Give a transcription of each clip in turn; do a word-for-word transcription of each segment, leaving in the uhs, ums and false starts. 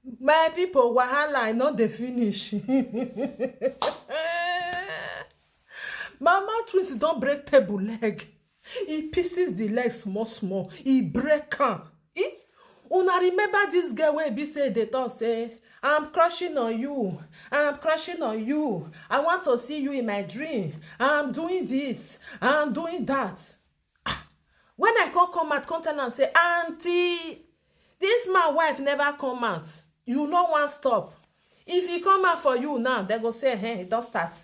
My people, wahala, I no dey finish. Mama Twins don break table leg. He pieces the leg small small. He break am. Eh? Una remember this girl wey be say dey talk say, "I'm crushing on you. I'm crushing on you. I want to see you in my dream. I'm doing this. I'm doing that." Ah, when I come come out, come tell am say, "Auntie, this man wife never come out. You no wan stop. If he come out for you now, they go say, 'Hey, it don start.'"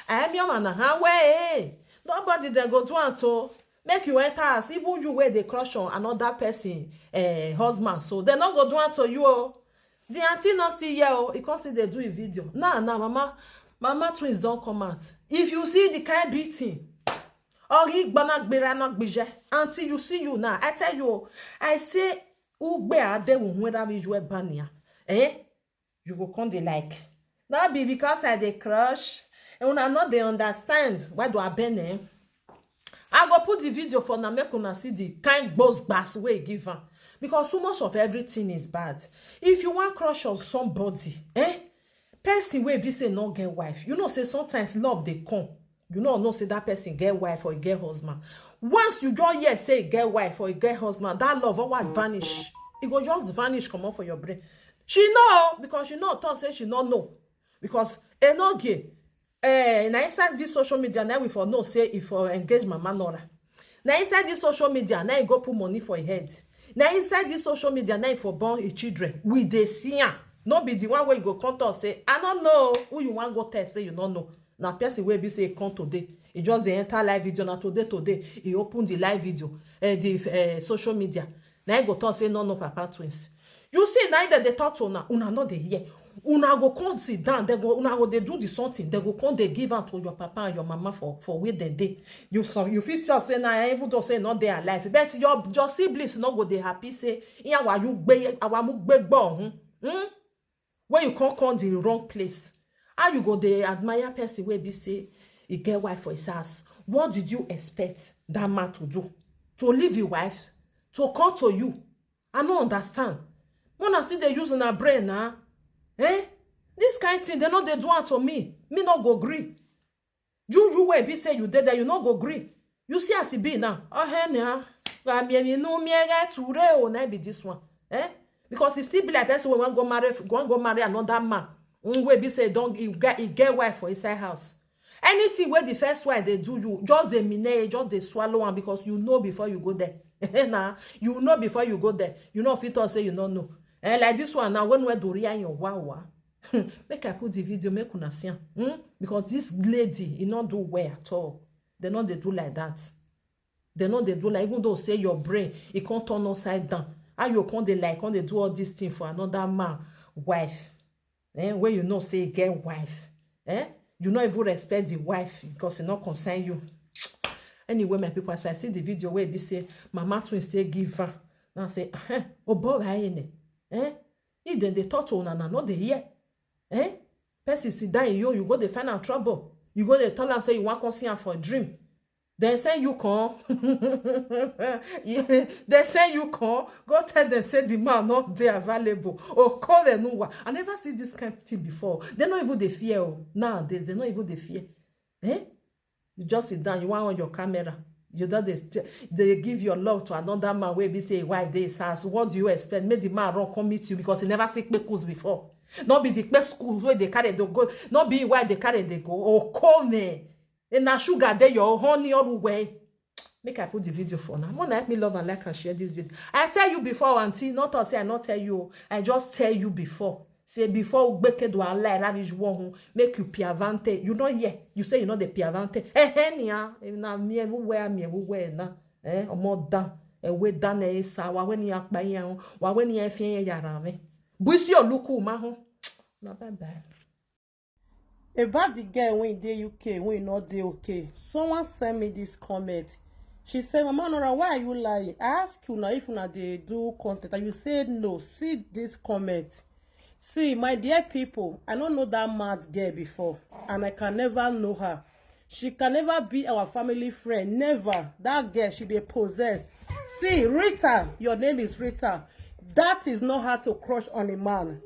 I am your man, huh? Way. Nobody they go do am to make you enter house. Even you where they crush on another person, eh, husband. So they no go do am to you. Oh. The auntie no see here. Oh. He come see they do a video. Now, now, mama, mama Twins don come out. If you see the kind beating, or he gbana gbera na gbije. Auntie, you see you now. I tell you, I say, "Ugbe ade unwera visual bania." Eh? You go come dey like. Not be because I dey crush. And una no dey understand. Why do I bend, eh? I go put the video for una, make una see the kind gbos gbas wey give am. Because too much of everything is bad. If you wan crush on somebody, eh? Person wey be say no get wife, you know say sometimes love dey come. You no know say that person get wife or get husband. Once you just hear say e get wife or e get husband, that love always vanish. E go just vanish comot for your brain. She know because she no talk say she no know. Because e no gay. Eh, na inside this social media now we for know say if for engage Mama Nora. Na inside this social media now you go put money for your head. Na inside this social media now you for born your children. We dey see am. No be the one where you go come talk say, "I no know who you wan go tell say you no know." Na person wey be say e come today. E just dey enter live video na today today. E open the live video, eh, the eh, social media. Na e go talk say no no Papa Twins. You see, now that they talk to una, una no dey hear. Una go come sit down, they go, una go dey do the something, they go come dey give am to your papa and your mama for for where they dey. You so you feel sure say na even though say not dey alive, but your your siblings no go dey happy say, "Iya wa you gbe, awa mu gbe gbo ohun." Hmm? When you come come the wrong place, how you go dey admire person wey be say e get wife for his house? What did you expect that man to do? To leave your wife, to come to you? I no understand. Una still dey use una brain na. Eh? This kind thing, they no dey do am to me. Me no go gree. You, you wey be say you dey there, you no go gree. You see as e be now. Oh, hey, nya. Ga mi, mi, no, mi, eh, ture o, na be this one. Eh? Because e still be like person wey wan go marry, wan go marry another man. Mm, wey be say don, e get, e get wife for inside house. Anything wey the first wife dey do you, just dey mine, just dey swallow am because you know before you go there. Nah, you know before you go there. You no fit talk say you no know. Eh, like this one now, when we do react your wawa. Hmm, make I put the video, make una see am. Hmm? Because this lady, e no do well at all. They no dey do like that. They no dey do like, even though say your brain, e can't turn upside down. How you can't dey like, can't dey do all this thing for another man, wife? Eh? Where you know say e get wife? Eh? You no even respect the wife because e no concern you. Anyway, my people, as I see the video where be say, Mama Twins say give her. Now say, eh, oh boy, I ain't. Eh? If dem dey talk to una, una no dey hear. Eh? Person sit down, you, you go dey find am trouble. You go dey tell am say you wan come see am for dream. Dem send you come. Yeah, dem send you come. Go tell dem say the man no dey available. Okole nuwa. I never see this kind of thing before. They no even dey fear. Oh. Nowadays, they no even dey fear. Eh? You just sit down, you want on your camera. You don't dey, dey give your love to another man wey be say e wife dey his house. What do you expect? Make the man run come meet you because he never see kpekus before. No be the kpekus wey dey carry dey go. No be e wife dey carry dey go. Okome. And na sugar dey your honey all the way. Make I put the video for now. Mona help me love and like and share this video. I tell you before, auntie, not to say I not tell you. I just tell you before. Say before ugbeke do Allah ravish one, make you piavante. You no hear. You say you no dey piavante. Eh, eh, nia. Eh, na mi everywhere, mi everywhere na. Eh, omo dan. Eh, we dan eh sa. Wa we ni akpa yan. Wa we ni e fi yan yara me. Busi oluku ma ho. Na bye bye. About the girl wey dey U K, wey no dey okay. Someone send me this comment. She say, "Mama Nora, why are you lying? I ask you now if una dey do content and you say no. See this comment." See, my dear people, I no know that mad girl before, and I can never know her. She can never be our family friend. Never. That girl, she dey possess. See, Rita, your name is Rita. That is not how to crush on a man.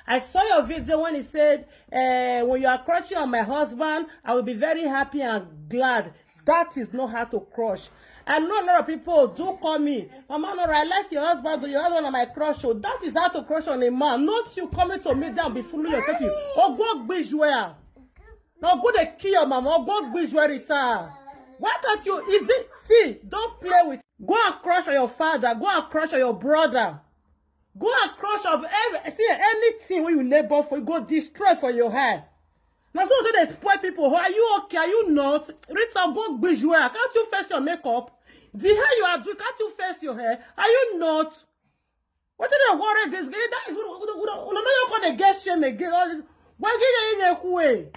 I saw your video when he said, eh, "When you are crushing on my husband, I will be very happy and glad." That is not how to crush. I know a lot of people do call me, "Mama Nora, I like your husband, but your husband na my crush." So that is how to crush on a man. Not you coming to media and be fooling yourself. You Ogo Gbijwea. Now go dey kill your mama. Ogo Gbijwea Rita. Why can't you? Is it? See, don't play with. Go and crush on your father. Go and crush on your brother. Go and crush of every, see, anything wey you labor for, you go destroy for your hair. Now so they spoil people. Are you okay? Are you not? Rita, go Gbijwea. Can't you face your makeup? The hair you are doing, can't you face your hair? Are you not? What did they worry this guy? That is what you know. You can't get shame again. All this. Why give you in a way?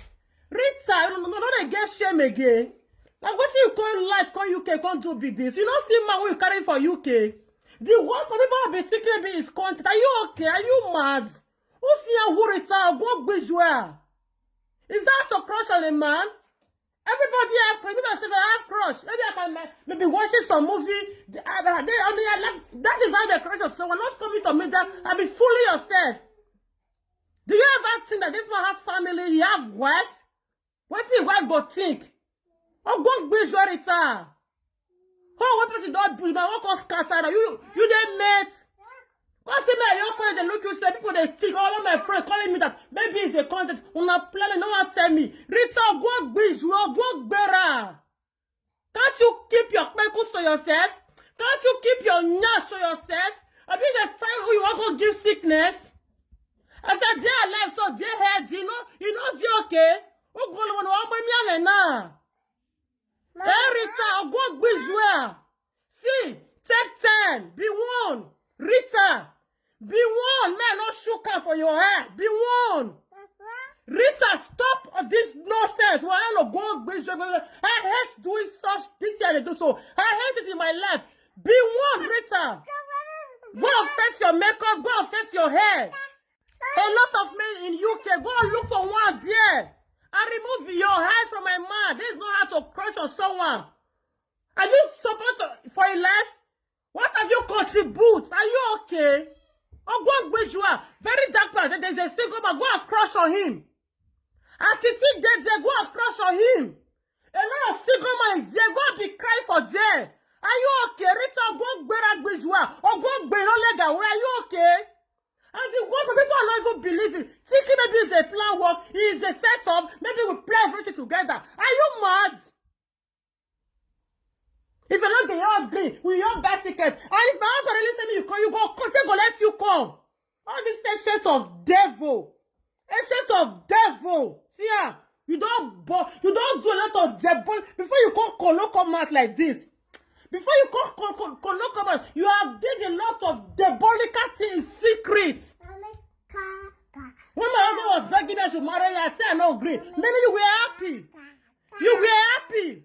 Rita, you know, they get shame again. Like what you call life, call U K, can't do be this. You know, see man, we carry for U K. The worst for people have been thinking be is content. Are you okay? Are you mad? Who fear who Rita? Go Gbijwea. Is that to crush on a man? Everybody have crush. Maybe I say I have crush. Maybe I can uh, maybe watching some movie. The other day, I mean, I like, that is how they crush on someone. Not coming to media and be fooling yourself. Do you ever think that this man has family? He have wife? What if wife go think? Oh, go Gbijwea Rita. Oh, what person don't do? Now what cause scatter? You you dey met. Come see me, I don't call the look you say people they think. All of my friends calling me that maybe it's a content. Una plan no one tell me. Rita, go Gbijwea, go Gbera. Can't you keep your kpekus to yourself? Can't you keep your nyash to yourself? I mean, they find who you want to give sickness. I said, they are alive, so they healthy. You know, you know, they okay. Who go on one money now? Hey, Rita, go Gbijwea. See, take time, be one. Rita, be one. Man, no sugar for your hair. Be one. Rita, stop this nonsense. Why I no go Gbijwea? I hate doing such this year they do so. I hate it in my life. Be one, Rita. Go and face your makeup. Go and face your hair. A lot of men in U K, go and look for one there and remove your eyes from my man. This is not how to crush on someone. Are you supposed to for a life? What have you contribute? Are you okay? Ogo Gbijwea, very dark man. There's a single man. Go and crush on him. And Titi get there. Go and crush on him. A lot of single man is there. Go and be crying for there. Are you okay? Rita Ogo Gbera Gbijwea. Ogo Gbera Lega. Are you okay? And the worst of people are not even believing. Thinking maybe it's a plan work, it's a setup, maybe we play everything together. Are you mad? If you're not the yours green, we your buy ticket. And if my husband really send me, you call, you go, come, say go let you come. All this is a shit of devil. A shit of devil. See, ah, you don't bo- you don't do a lot of devil before you come call come out like this. Before you come call, call, call come out, you have did a lot of diabolical things in secret. When my husband was begging me I should marry you, I said I no agree. Many you were happy. You were happy.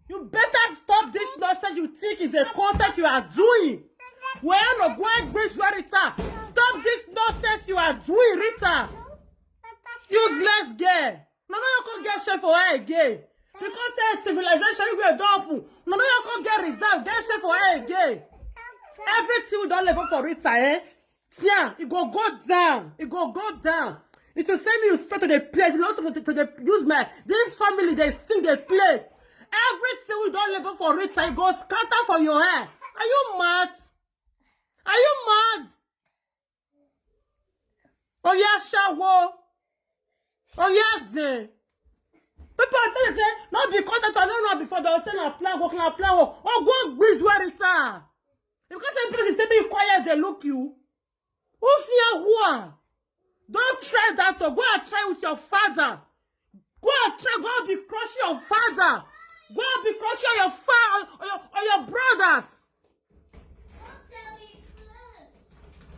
You better stop this nonsense you think is a content you are doing. Well, no, go and Gbijwea Rita. Stop this nonsense you are doing, Rita. Useless girl. No, no, you can't get shame for her again. Because say civilization you will double. No, no, you can't get result. Get shame for her again. Everything we don't labor for Rita, eh? Tia, it go go down. It go go down. If you send me, you start to the play, you know, to, to, to the use my this family, they sing, they play. Everything we don't labor for Rita, it go scatter for your hair. Are you mad? Are you mad? Oh yeah, shower. Oh yeah, zay. People are telling say not because that I don't know before they say na plan work, na plan work. Oh go Gbijwea Rita. Because some people say be quiet, they look you. Who fear who are? Don't try that. Or go and try with your father. Go and try. Go and be crushing your father. Go and be crushing your father or your, or your brothers.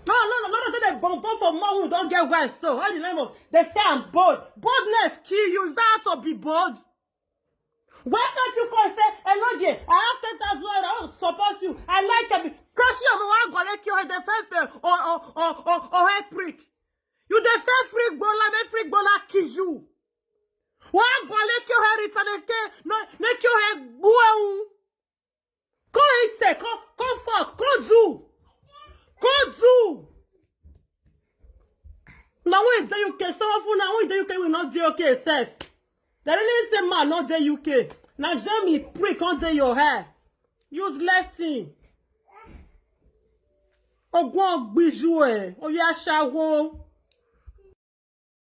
No, no, no, no, no. Say they bomb bomb for man who don't get wife. So how the name of they say I'm bold. Boldness kill you. Is that to be bold? Why can't you come say, "Hello there, I have ten thousand naira, I want to support you. I like you." Crush your mama, go like your head, the fell or or or or or head prick. You the fell free gbola, make free gbola kill you. Why go like your head, it's an no, make your head buau. Come eat, come come fuck, come do, come do. Now when you dey U K, some of una when you dey U K, we not dey okay sef. They really say man not dey U K. Now Jeremy prick on dey your hair. Useless thing. Ogun ogbiju eh, oya shawo.